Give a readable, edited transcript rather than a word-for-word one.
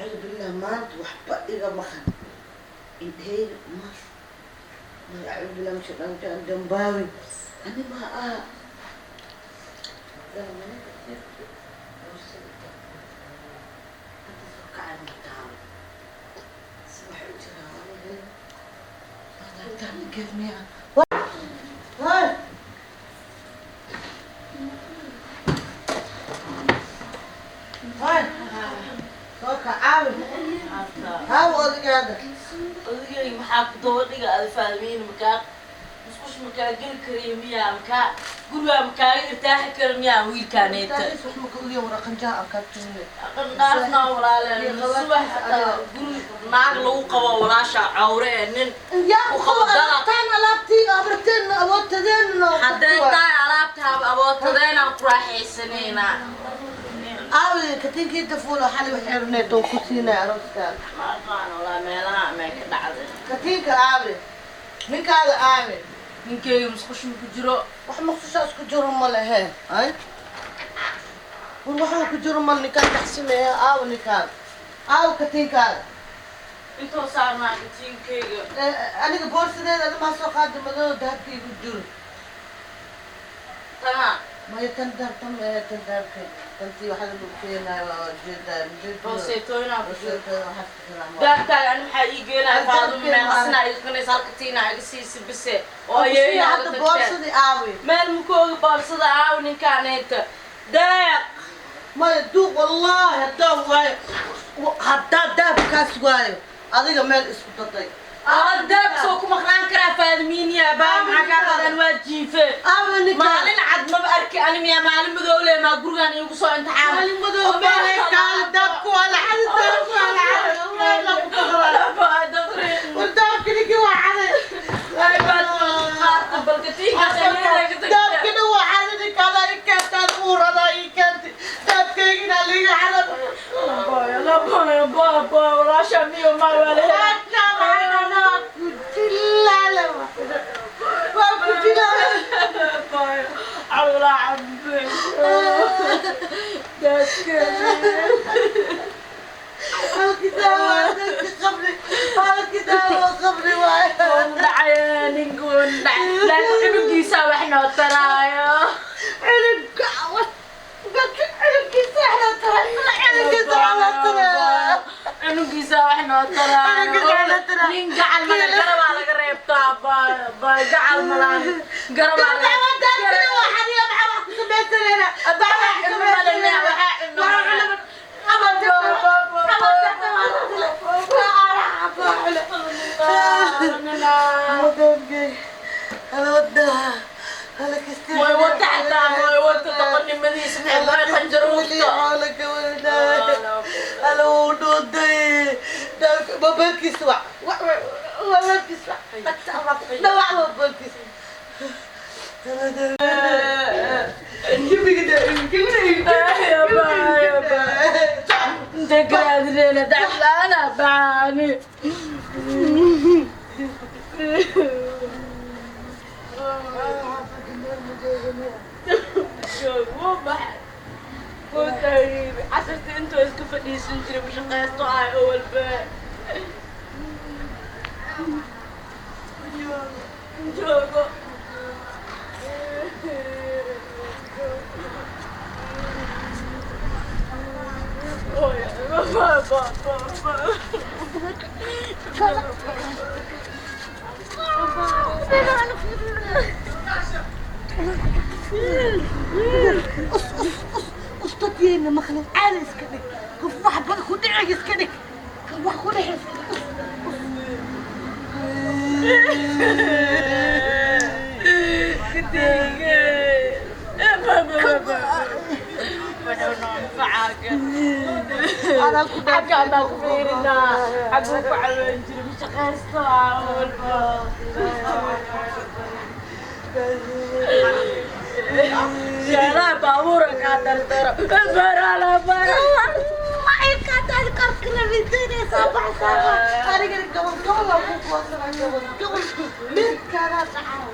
Acuudu billah, maanta waxba iga maqan indhahayga mas. Acuudu billah min shaytaan rajiim, dambaabin ani ma aha. Hadda soo kacay ma taalo si wax u jiraa. Ninkeed miya? Hay, hay, soo kac, caawi haaw odaygaada. Odagay, maxaa ku daba dhiga ada? Fahmiin makaa musqush makaa geli kariyo miyaa? Makaa gurigaa makaaga irtaaxi kara miyaa wiilkaaneeta? Aqan dhaafnaa walaale, subax hataa guri naag lagu qabo walaasha cawre ee nin Yaa ku qabo alaabtaan, alaabtii abarteen awoodtadeen. Haddee tahay alaabtaaba abootadeenaan ku raaxaysanaynaa. Aawi katiinkiinta fuulo xali wax xirneed oo ku siinay arooskaan? Ma aqaan walaa, meelaha amay ka dhacday. Katiinka aawi? Ninkaada aawi? Ninkeyga musqushu ku jiro. Wax maqsushaas ku jiro ma lehe. Ay, war waxaa ku jiro mal ninkaan taxsimeeya. Aawi ninkaada? Aawi katiinkaada? Intoo saarnaa katiinkeyga. Aniga boorsadeeda adimaa soo qaada, madoo dahabkaygu jiro. Tana? Maya, tan dahab tan eh, tan dahabka tantii waxaa lagu keenayo waa ujeedaa. Rooseetooyinaa ku jiro. Rooseetooyin waxaas ku jiraan. Dahabkaaga ani maxaa ii geenaya? Faaduma, Dahabkeyga. Meeqasna iga qanaysa halka tiina iga siisa bise oo Oo ayeeyo. Hadda boorsadii aawi? Meel mukooga boorsada aaw ninkaaneeta deeq. Maya duuq, wallaahi haddaan waayo, haddaa dahabkaas waayo, adiga meel isku daday. Oo daab soo ku maqnaan karaa Faadimiiniya baa? Maxaa kaa qadan? Waa jiife. Aawi ninkaa? Maalin cad maba arki ani miyaa? Maalin madow le maa gurigaan iigu soo imtixaamay? Maalin madow baa kaali, dahabku waa la xaday, dahabku waa la xaday, war dahabka ninkii waa xaday. Dahabkina waa xaday ninkaada ii keentaad uuradaa ii keentay, dahabkaygina liiga xaday. Waa ku dilaale, waa ku dilaale. Halkidaa waa dadka qabri, halkidaa waa qabri waay. Cunugiisa wax noo taraayo. Cilibka, cilibkiisa waxna taray, cilibkiisa waxna taray. Cunugiisa wax noo taraayo. Cunugiisa wax noo taraayo. Nin gacal male garabaa laga reebtaa. Gacal malaan garabaa laga. Way wata xataa, way wata doqonnimadiisa maxay qanjaruufta. Inta karaadinayna daclaana baani. Wuu baxay, wuu tahriibay. Casartii intuu iska fadhiisan jiray mashaqeysto ah oo walba joogo. Ustadyeena maqlin, caali iska dhig, qof wax badan ku dhicig iska dhig, wax ku dhixi iska dhig. Xagga baa ku fiirinaa, xagguu ku caweyn jiray mashaqeysto ah walba. Shaalaha baabuura kaa dardaro barala bara. Anigana gobol gobol aan ku goosanaa, gobol gobol midkaanaa dhacaa.